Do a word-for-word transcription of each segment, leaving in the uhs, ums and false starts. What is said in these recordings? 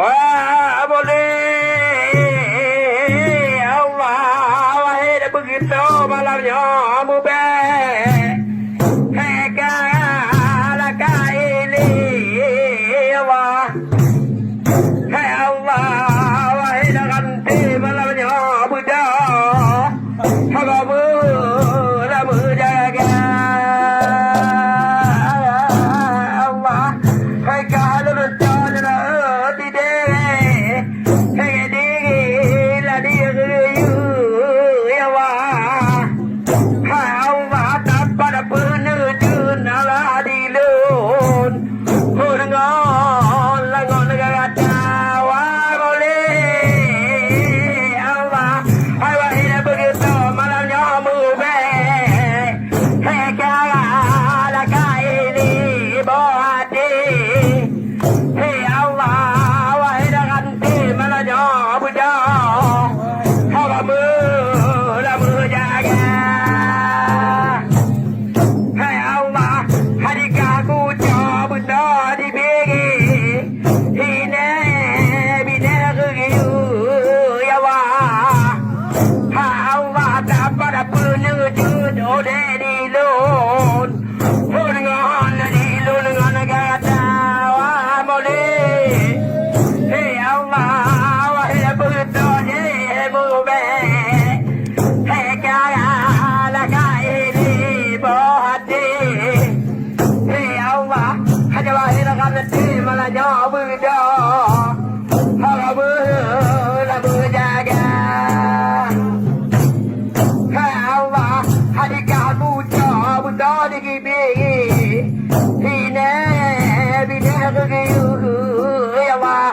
Wah, boleh Allah, wahai begitu malam nyoe mubek. Hai ka, la ka ini, Allah. Hai Allah, wahai dah ganti malam nyoe beudôh. Haba beulah meujaga Allah. Hai ka lôn cok lôn tideh. Hai diri lah diri, ya Allah. Hai Allah, tapat peuneujeuet Allah di lôn. Ho deungon langon gata, wah boleh Allah. Hai wahai begitu malam nyoe mubek. Hai ka la ka ini boh até. Hai Allah, wahai dah ganti malam nyoe beudôh. Haba beulah meujaga. Hai Allah, hadika kucok beutôi di biri. Hine bine geuyue, ya Allah. Hai Allah, tapat peuneujeuet udeb di lôn. Ho deungon di lôn ngon gata, wah boleh. Hai Allah, wahai beutôi mubek. Hai ka la ka ini boh até. Hai Allah, hana wahai dah ganti malam nyoe beudôh. Haba beulah meujaga. Hai Allah, hadika kucok beutôi di gibi. Hine bine geuyue, ya Allah.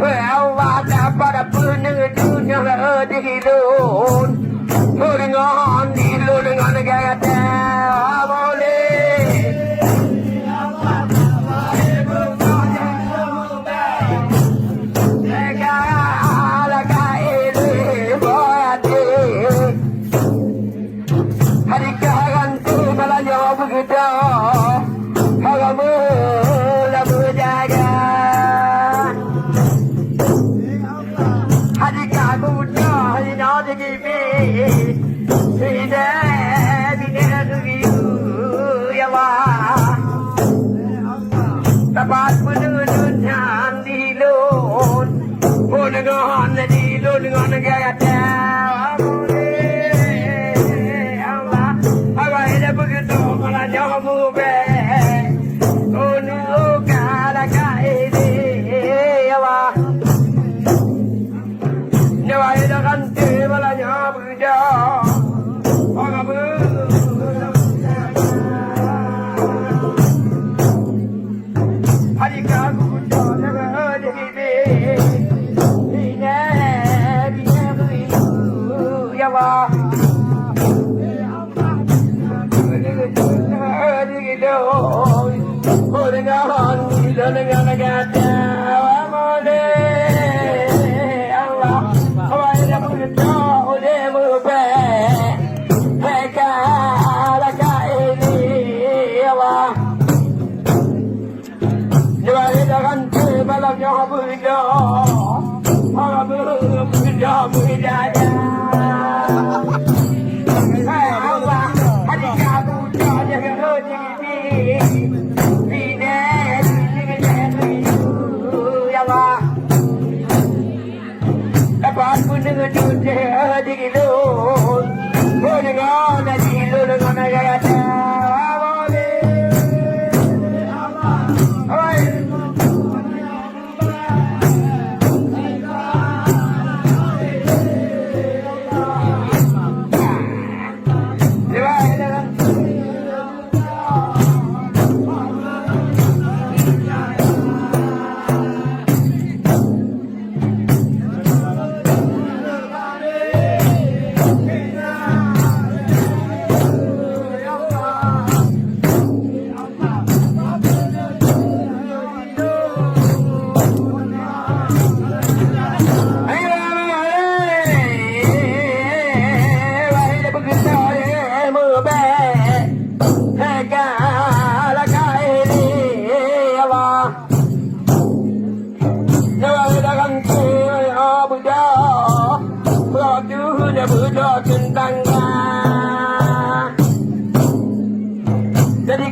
Hai Allah, tapat peuneujeuet nyang di lôn. Ho deungon di lôn ngon gata, boleh. Hai ka la ka ini boh até. Hadika ganti malam nyoe beugeuda, haba beulah meujaga. Hadika kucok hinoe di gibi, hine bine geuyue, ya Allah. Tapat peuneujeuet nyan di lôn. Ho deungon di lôn ngon gata, Allah. Haba ida begitu malam nyoe mubek. Unu ka la ka ini, ya Allah. Nyoe ida ganti malam nyoe beugeuda. Haba beuh. Hari ka kucok lagèe di bibit, bina, bina, ya Allah. Di lôn, oh, dengan, dengan gata, wa mode, Allah. Awai dah beutôi, oh, dia mubek. Hai ka, hai ka ini, ya Allah. Nyoe ida ganti malam nyoe beugeuda. Malam beugeuda, beugeuda. Hai Allah, hari ka buta jaga diri. Bina, bina, ya Allah. Dapat peuneujeuet di lôn, peudeungoe di lôn ngon gata. Amin. Oi.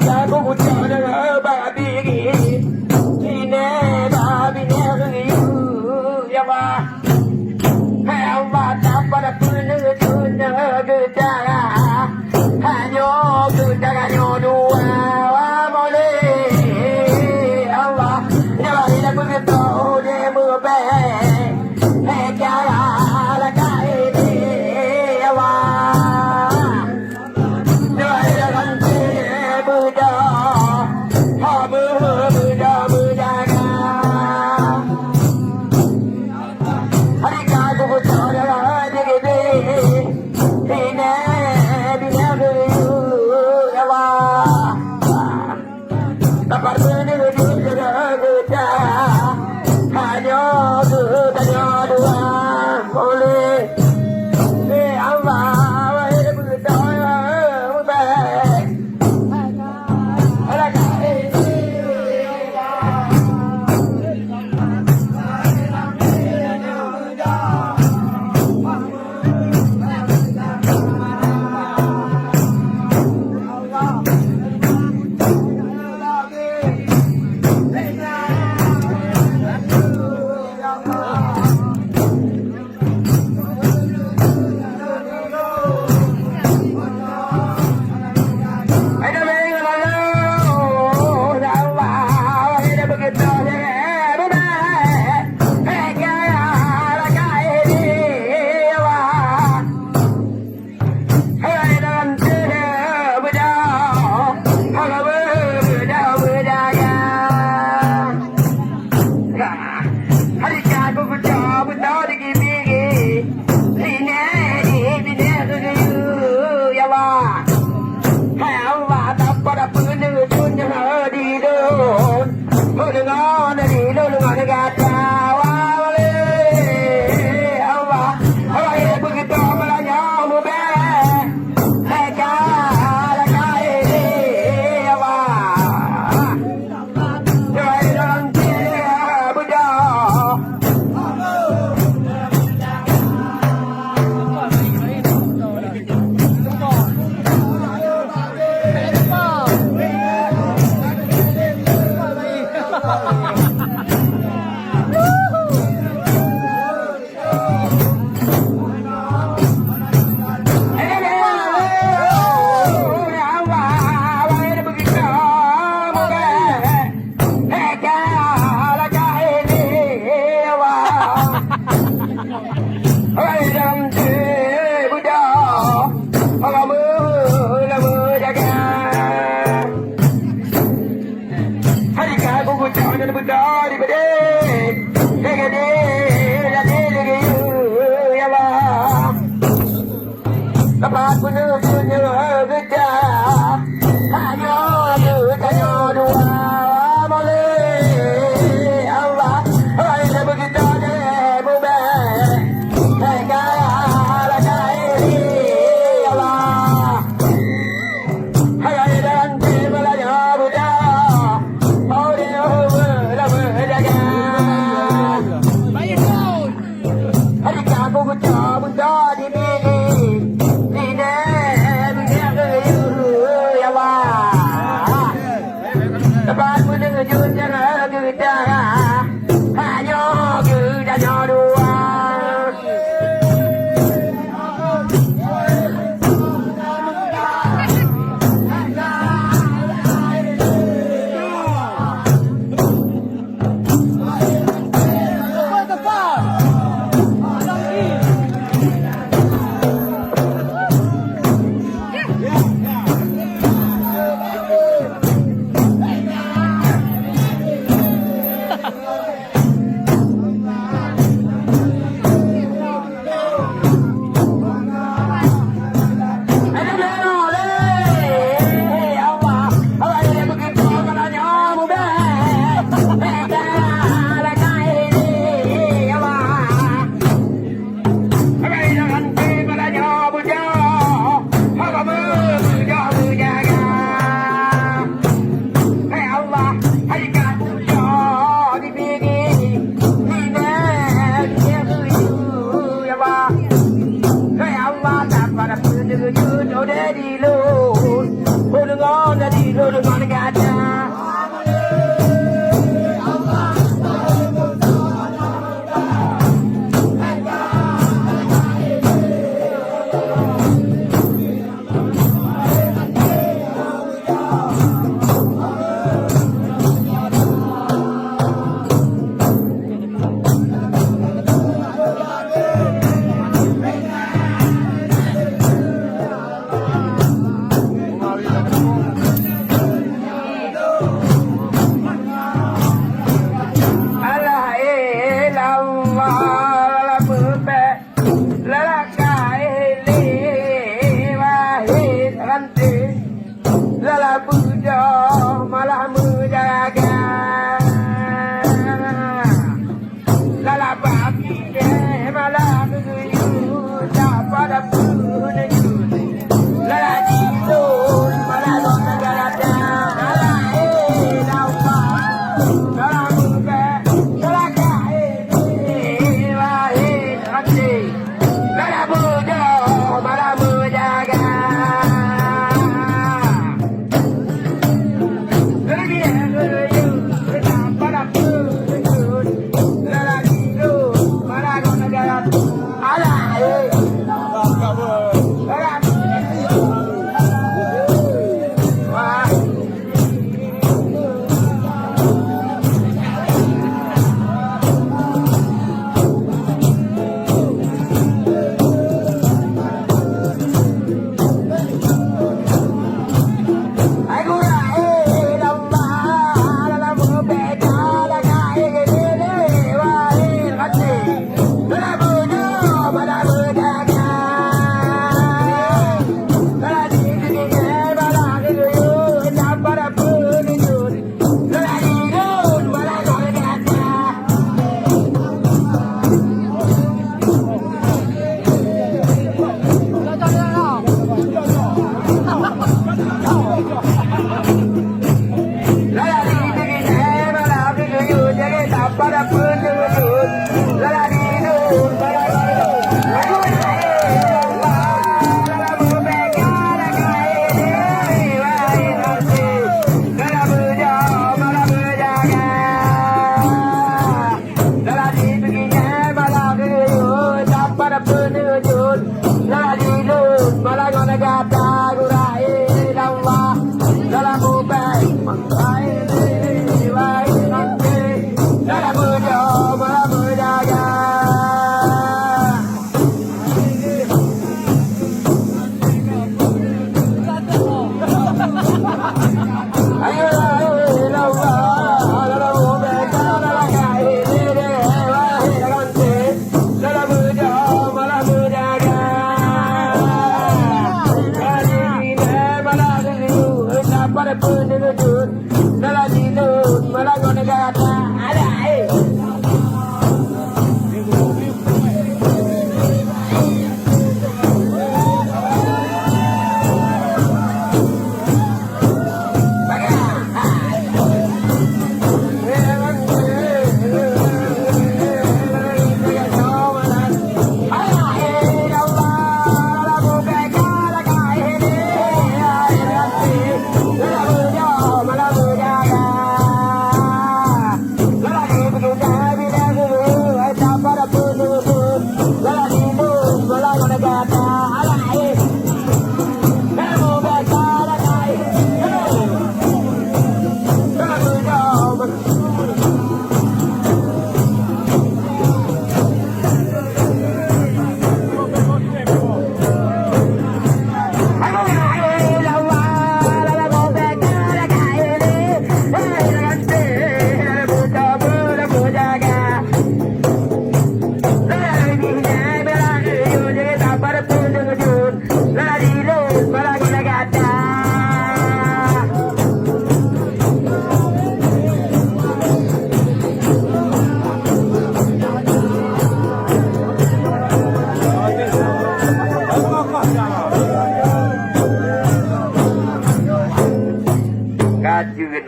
Ka kucok deungon bak biri, binèh bak binèh geuyue, ya Allah. Hai Allah, tapada peuneuk-neuk geucara, hanyoe geucara nyoe dua, wa moleh. Allah, nyoe lagèe beutôi udép meubèe, hai cara lagèe nyoe, ya Allah. Hai Allah, tapada peuneuk dunia di lôn. Peudeungoe dari lôn ngon gata, wa wali. Allah, Allah, ya begitu malanya mubah. Hai ka, hai ka, eh, Allah. Hari ka kugucok dan beudôh di beudé. Lagèe dé, lagèe dé, ya Allah. Teumpat peuneuk-peuneuk geuda. Tanyoe dua, tanyoe dua. Moleh Allah. Hai, begitu deh, bubé. Hai, kaya, hai, kaya, ya Allah.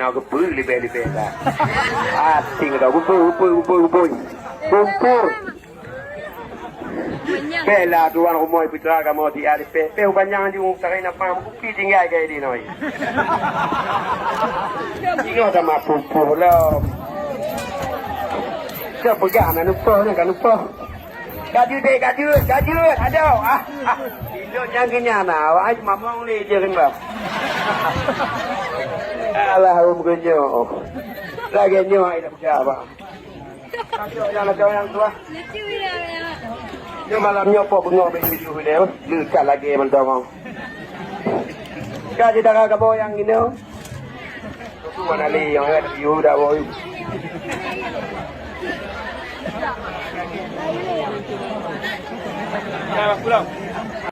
Nyang geupeu libèe-libèe dah. Asing dah. Geupeu, geupeu, geupeu, geupeu. Kumpul. Bela tuan rumah putra kamoe di alih peh. Peh ubanyang ju tarai napa kupi tinggai kai di noi. Ingat sama pupuh lom. Siapa pegang nak lupa ni kan lupa. Gajut deh, gajut, gajut. Aduh, ah, ah. Induk nyang kenyang nah, awak ai mamong lé je rimba. Alah, um genyok. Lagèe nyoe ai dak peugah, Bang. Aduh, nyang ada orang tua. Nyoe malam nyoe po bengok bek tujuh dia. Leukat lagi mantong. Ka di dara kabo yang ini. Tu mana li yang ada yu dah boy. Nah, pulang.